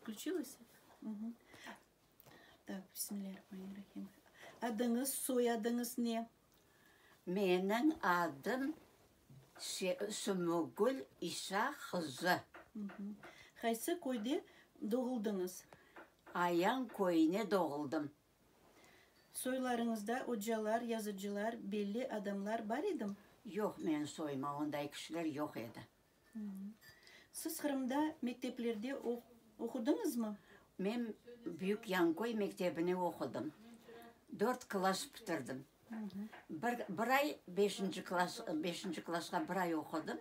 Включилось? Угу. Так, Bismillâ-rahmanir-rahim. Adıñız, soyadıñız ne? Meniñ adım Sümügül İsa qızı. Qaysı köyde doğuldıñız? Ayan köyüne doğuldım. Soylarıñızda ocalar, yazıcılar, belli adamlar bar edimi? Yoq, menim soyuma onday kişiler yoq edi. Siz Qırımda mekteplerde oqudıñızmı? Men Büyük Yanköy mektebine oqudım. Dört klass bitirdim. Bir, bir ay beşinci klass, beşinci klassqa bir ay oqudım.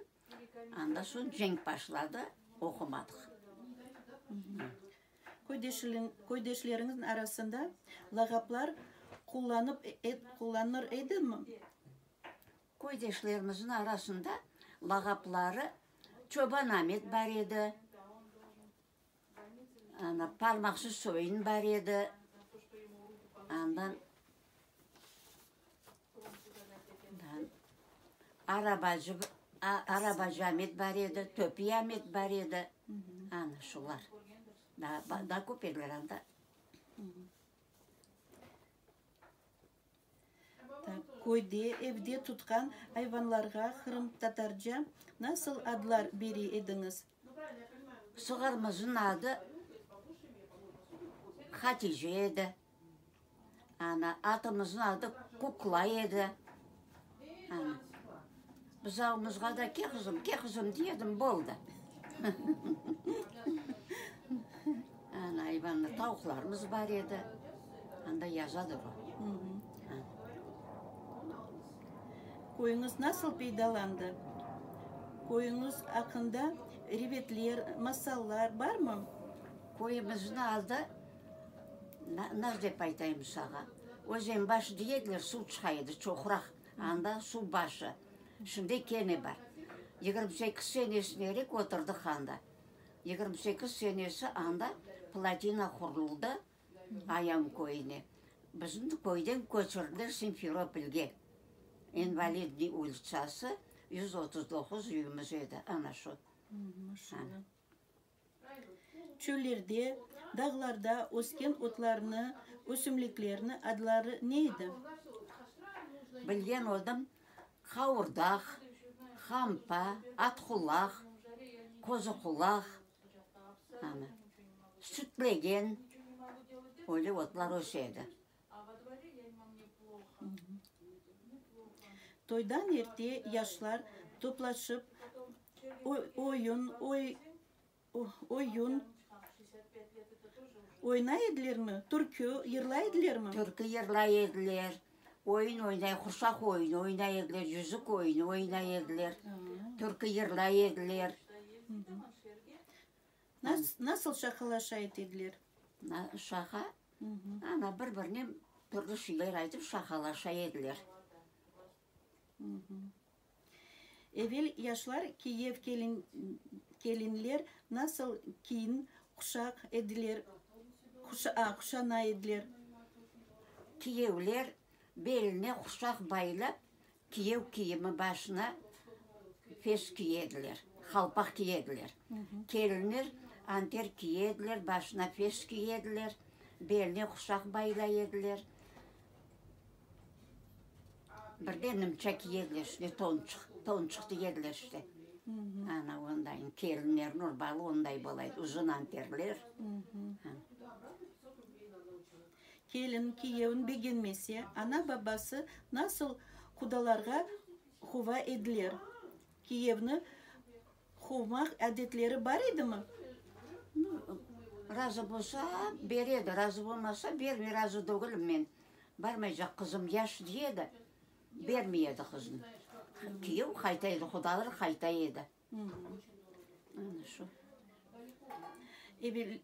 Anda soñ cenk başladı, oqumadıq. Köydeşleriñiz arasında lağaplar qullanıp, qullanır edimi? Köydeşlerimizniñ arasında lağapları Çoban Amet bar edi, ana, Parmaqsız Soyun bar edi, andan Arabacı, Arabacı Amet bar edi, Töpiy Amet bar edi, ana şular. Daa, daa köp ediler anda. Köyde, evde tutqan ayvanlarğa qırımtatarca nasıl adlar bere ediñiz? Sığırmıznıñ adı Hatice edi. Ana, atımıznıñ adı Kukla edi. Ana, buzavımızğa da ke qızım, ke qızım dey edim, boldı. Ana, ayvannı, tavuqlarımız bar edi. Anda yazadır o. Köyüñiz nasıl peydalandı? Köyüñiz aqqında rivetler, masallar barmı? Köyümizniñ adı, nasıl dep aytayım sağa, Özenbaş dey ediler, suv çıqa edi, çoqraq, anda suv başı. Şimdi kene bar. 28 senesine oturdıq anda. 28 senesi anda plotina quruldı. Ayam köyüne. Bizni köyden köçürdiler Simferopolge. İnvalidnıy ulitsası, 139 üyümiz edi, ana şu. Ana. Çöllerde, dağlarda ösken otlarnı, ösümliklerni adları ne edi? Bilgen odım, qavurdaq, hampa, atqulaq, qozuqulaq, Ana, sütlegen öyle otlar öse edi. Toydan erte yaşlar toplaşıp, oyun, oyun oynay edilermi? Türkü yırlay edilermi? Türkü yırlay ediler, oyun oynay, qurşaq oyunı oynay ediler, yüzük oyunı oynay ediler, türkü yırlay ediler. Nasıl şaqalaşa ediler? Şaqa? Ana, bir-birine türlü şeyler aytıp şaqalaşa ediler. Evel yaşlar kiyev kelinler nasıl kiyin quşaq ediler, quşana ediler? Kiyevler beline quşaq baylap, kiyev kiyimi başına fes kiye ediler, qalpaq kiye ediler. Kelinler anter kiye ediler, başına fes kiye ediler, beline quşaq baylay ediler. Bir de nimça kiyediler işte, tonçıq, tonçıq diyediler işte. Ana ondayın, kelinlerniñ urbalı onday bola edi, uzun anterler. Kelin kiyevin begenmese, ana-babası nasıl qudalarğa quva ediler? Kiyevni quvmaq adetleri bar edimi? Razı bolsa, bere edi, razı bolmasa, bermey, razı degülim men, barmaycaq qızım yaş dey edi, bermey edi qızını. Kiyev qayta edi, qudalar qayta edi. Ana şu.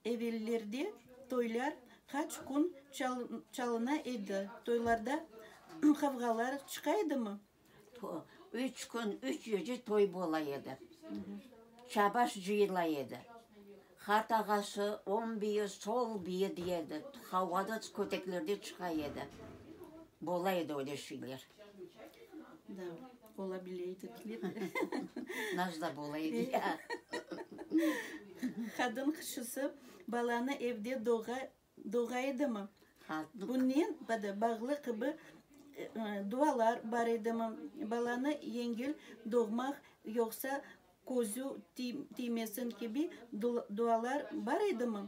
Evellerde toylar qaç kün çalına edi? Toylarda qavğalar çıqa edimi? Üç kün, üç gece toy bola edi. Çabaş cıyıla edi. Qart ağası oñ biyi, sol biyi dey edi. Qavğada, köteklerde çıqa edi. Bola edi öyle şeyler. Da, ola bile edi. Nasıl da bola edi ya. Qadın kişisi balanı evde doğa, doğa edimi? Bunen bağlı kibi dualar bar edimi? Balanı yengil doğmaq yoqsa közü tiymesin kibi dualar bar edimi?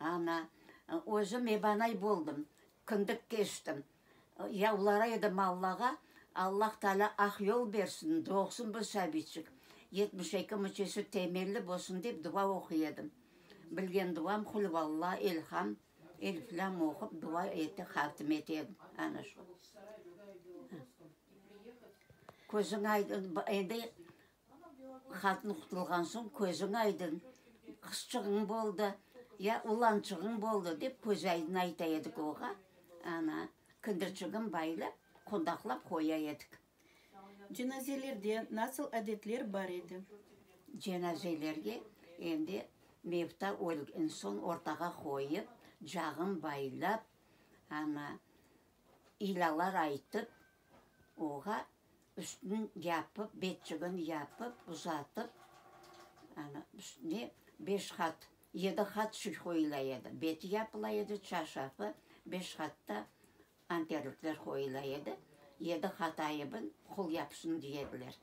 Ana, özüm ebanay boldım, kindik kestim. Yalvara edim Allağa, Allah Taalâ aq yol bersin, doğsun bu sabiyçik, 72 müçesi temelli bolsun dep dua oquy edim. Bilgen duam Hulvalla, Elham, Elif-Lâm oqup dua ete, hatim ete edim. Ana şu. Közüñ aydın, endi Qatın qutulğan soñ közüñ aydın, qızçığıñ boldı, ya ulançığıñ boldı, dep köz aydın ayta edik oğa. Ana, kindirçigin baylap, qundaqlap qoya edik. Cenazelerde nasıl adetler bar edi? Cenazelerge endi mevta ölgen soñ ortağa qoyıp, cağın baylap, ana, ilâlar aytıp, oğa Üstün yapıp, betçigin yapıp, uzatıp, ana, üstüne beş qat, yedi qat şiy qoyula edi. Beti yapıla edi, çarşafı, beş qatta anterlikler qoyula edi. Yedi qat ayıbın qul yapsın dey ediler.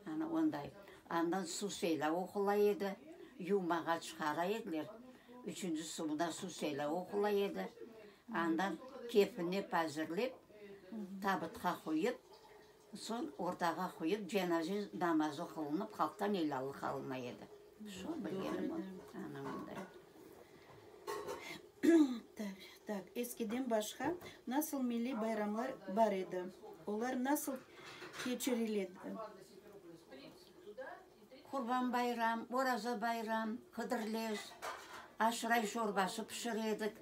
Ana, onday. Andan suseyla oqula edi, yuvmağa çıqara ediler. Üçünci suvda suseyla oqula edi. Andan kefinep azırlep, tabutqa qoyıp, soñ ortağa qoyıp, cenaze namazı qılınıp, halqtan elâllıq alına edi. Şu bilgenim o. Ana onday. Tak, tak. Eskiden başqa nasıl milliy bayramlar bar edi? Olar nasıl keçirile edi? Qurban bayram, Oraza bayram, Hıdırlez, aşıray şorbası pişire edik.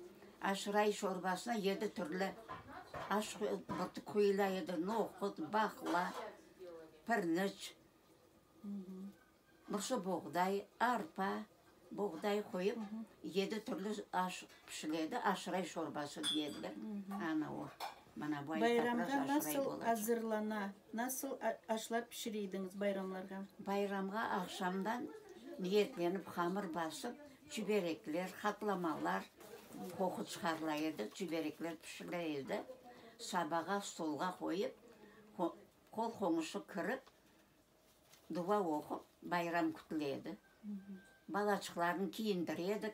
Aşıray şorbasına yedi türlü aş bırtık qoyula edi, nohut, baqla, pirniç, mırşı boğday, arpa, boğday qoyıp, yedi türlü aş pişire edi, aşıray şorbası dey ediler. Ana o. Mana bu ay Bayramğa как раз aşıray nasıl olacaq. azırlana, nasıl aşlar pişire ediñiz bayramlarğa? Bayramğa aqşamdan niyetlenip hamır basıp, çiberekler, hatlamalar, qoqu çıqarıla edi, çiberekler pişirile edi. Sabağa stolğa qoyıp, qol qoñuşı kirip, Dua oqup, bayram kütüle edi. Balaçıqlarnı kiyindire edik,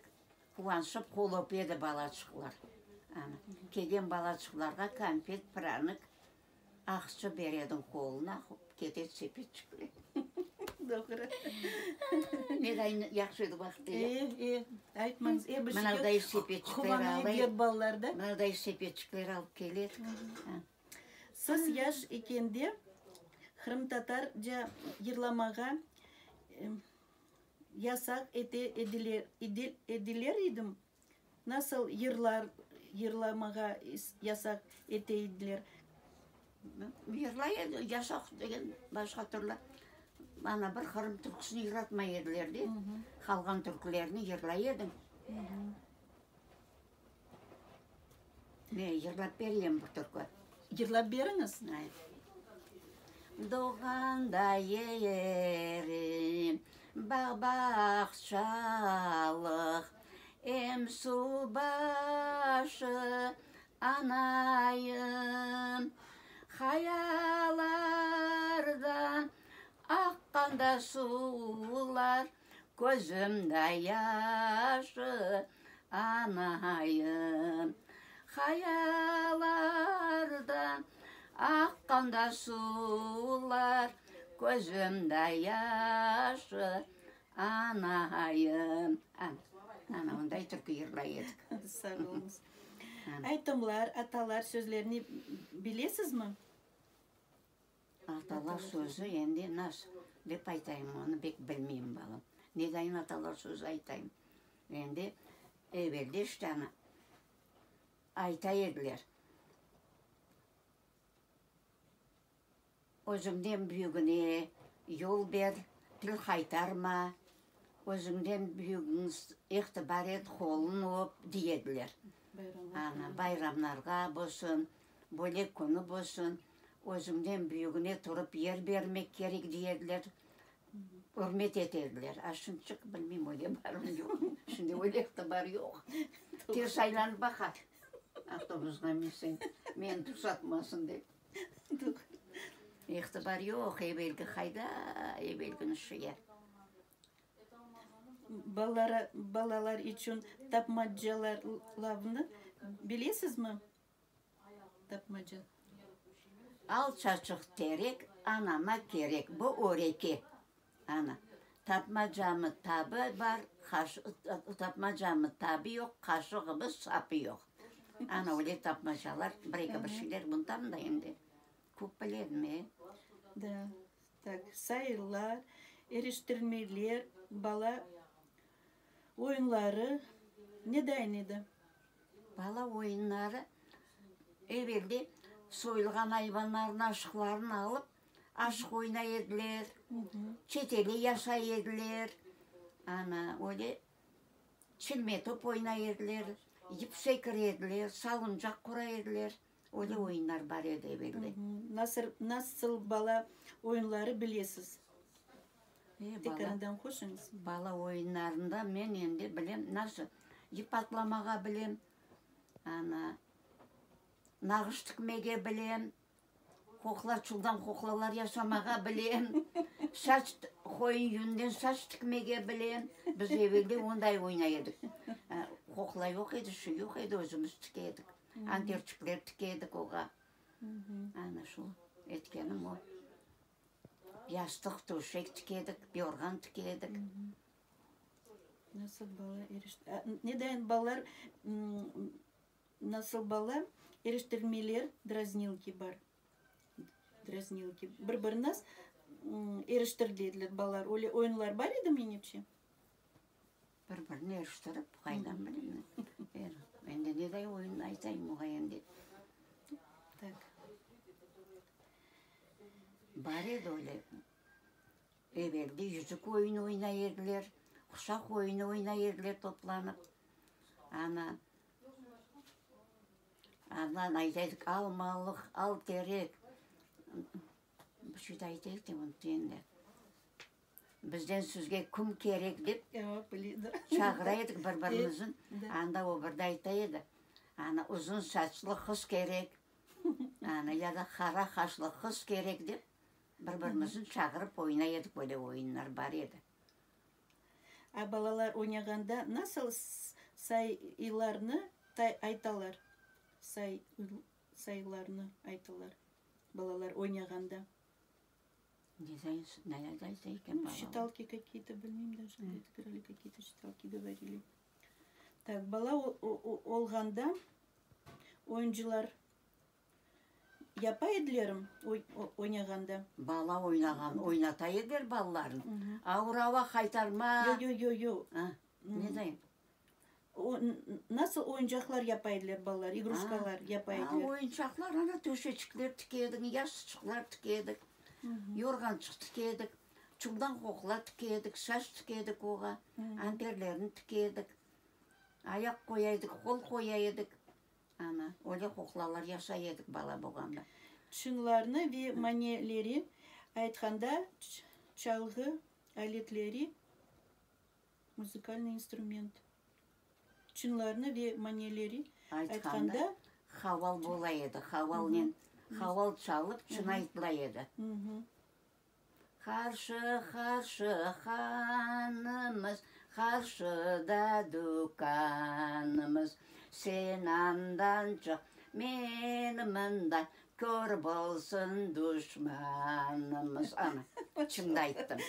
quvanışıp qol öpe edi balaçıqlar. Ana, kelgen balaçıqlarğa konfet, pranik, aqça bere ediñ qoluna, kete sepetçikle. Doğru. Ne yahşı edi vaqıt, e? E, e, aytmañız, e, bir şeyge Mınavday sepetçikler quvana alıp, ediler balalar da. Mınavday sepetçikler alıp kele edik. Siz yaş ekende qırımtatarca yırlamağa yasaq ete ediler edim? Nasıl yırlar yırlamağa yasaq ete ediler? Yırlay edi, yasaq degen başqa türlü. Ana bir qırım türküsini yırlatmay ediler de, qalğan türkülerni yırlay edim. Ne, yırlap bereyim bir türkü? Yırlap beriñiz. Doğğanda yerim bağ-bağçalıq, Em suv başı, anayım. Qayalardan aqqanda suvlar, Közümde yaşı, anayım. Qayalardan aqqanda suvlar, Közümde yaşı, anayım. Ana, onday türkü yırlay edik. Sağ oluñız. Aytımlar, atalar sözlerini bilesizmi? Atalar sözü endi nas dep aytayım, onı bek bilmeyim, balam. Nedayın atalar sözü aytayım? Endi evelde işte ana ayta ediler. Özüñden büyügine yol ber, til qaytarma, özüñden büyügiñ ihtibar et, qolun öp, dey ediler. Ana, bayramlarğa bolsun, Bölek künü bolsun, özüñden büyügine turıp yer bermek kerek, dey ediler. Ürmet ete ediler. A şimdiçik bilmeyim öyle barmı yoqmı. Şimdi öyle itibar yoq. Ters aylanıp baqa. Avtobusğa minseñ, meni tursatmasın dep. İhtibar yoq, evelki qayda, evelkini şuya. Balalara, balalar içün tapmacalarnı bilesizmi? Tapmaca. Alçaçıq terek anama kerek, bu öreke. Ana, tapmacamı tabı bar, tapmacamı tabı yoq, qaşığımı sapı yoq. Ana, öyle tapmacalar, bir-eki bir şeyler bundan da endi köp biledim, e. Da, tak, sayılar, eriştirmeler, bala oyunları ne dayın edi? Bala oyunları, evelde soyulğan ayvanlarnıñ aşıqlarını alıp, aşıq oynay ediler, çetele yaşay ediler, ana, öyle çilme top oynay ediler, yip sekire ediler, salıncaq qura ediler, öyle oyunlar bar edi evelde. Nasır, nasıl bala oyunları bilesiz? Tekrardan qoşuñız. Bala oyunlarında men endi bilem, nasıl yip atlamağa bilem, ana, nağış tikmege bilem, qoqla, çuldan qoqlalar yasamağa bilem, saç, qoyun yünden saç tikmege bilem. Biz evelde onday oynay edik. Qoqla yoq edi, şu yoq edi, özümiz tike edik. Anterçikler tike edik oğa. Ana şu etkenim o. Yastıq, töşek tike edik, yorğan tike edik. Nasıl bala Neden balalar nasıl bala eriştirmeler, draznilki bar? Draznilki. Bir-birini eriştirdi ediler balalar. Öyle oyunlar bar edi menimce? Bir-birini eriştirip, qaydan bileyim men. Endi neday oyun aytayım oğa endi. Tak. Bar edi öyle. Evelde yüzük oyunı oynay ediler, quşaq oyunı oynay ediler toplanıp. Ana, andan ayta edik, almalıq, al terek. Bir şey de ayta edik de, unuttım endi. Bizden sizge kim kerek dep çağıra edik bir-birimizni. Anda o bir de ayta edi, ana, uzun saçlı qız kerek, ana, ya da qara qaşlı qız kerek dep bir-birimizni çağırıp oynay edik, böyle oyunlar bar edi. A balalar oynağanda nasıl sayılarnı aytalar? Sayılarnı aytalar balalar oynağanda. Ne Считалки какие-то, bilmeyim даже, играли какие-то считалки, говорили. Так, bala olğanda oyuncılar yapa edilermi oynağanda? Bala oynağan, oynata ediler balalarnı. Avur-ava qaytarma. Yo, yo, yo, yo. Ne dayım? Nasıl oyuncaqlar yapa ediler balalar, igruşkalar yapa ediler? Oyuncaqlar, ana, töşeçikler tike edik, yastıçıqlar tike edik, yorğançıq tike edik, çuldan qoqla tike edik, şaş tike edik oğa, anterlerini tike edik, ayaq qoya edik, qol qoya edik, ana, öyle qoqlalar yaşay edik bala bolğanda. Çınlarnı ve maneleri aytqanda çalğı aletleri Muzıkalnıy instrument. Çınlarnı ve maneleri aytqanda. Haval bola edi, havalnen, haval çalıp çın aytıla edi. Qarşı, qarşı hanımız, qarşıda dükkanımız. Sen andan çıq, men mından, kör bolsun duşmanımız. Ana, çındı ayttım.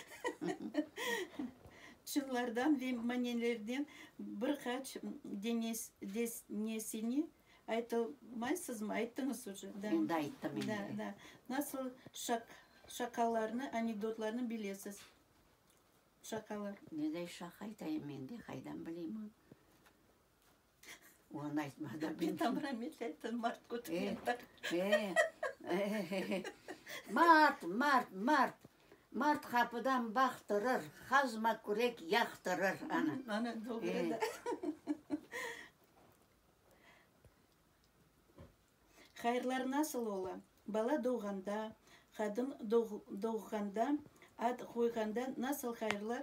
Çınlardan ve manelerden bir qaç denesini aytalmaysızmı? Ayttıñız uje. Endi ayttım endi. Da, da. Nasıl şaqalarnı, anekdotlarnı bilesiz? Şaqalar. Neday şaqa aytayım endi, qaydan bileyim onı. Onı aytmadım. Men tam rametli ayttım, mart kötü. Mart, mart, mart. Mart qapıdan baqtırır, qazma kürek yaqtırır. Ana. Ana, doğru da. Hayırlar nasıl ola? Bala doğğanda, qadın doğğanda. Ad qoyğanda nasıl hayırlar,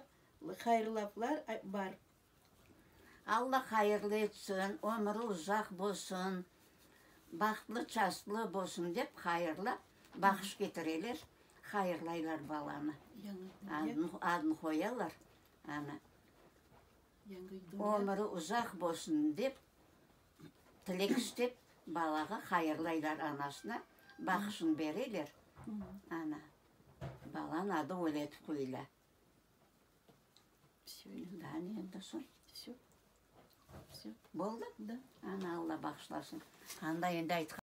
hayırlavlar bar? Alla hayırlı etsin, ömüri uzaq bolsun, bahtlı-çastlı bolsun dep hayırlap bahış ketireler, hayırlaylar balanı. Adını qoyalar, ana. Ömüri uzaq bolsun dep tilek istep balağa hayırlaylar anasına, bahışını bereler, ana. Balanıñ adı öyle etip qoyula. Daa ne endi soñ? Boldı? Ana, Alla bağışlasın. Anda endi aytqan.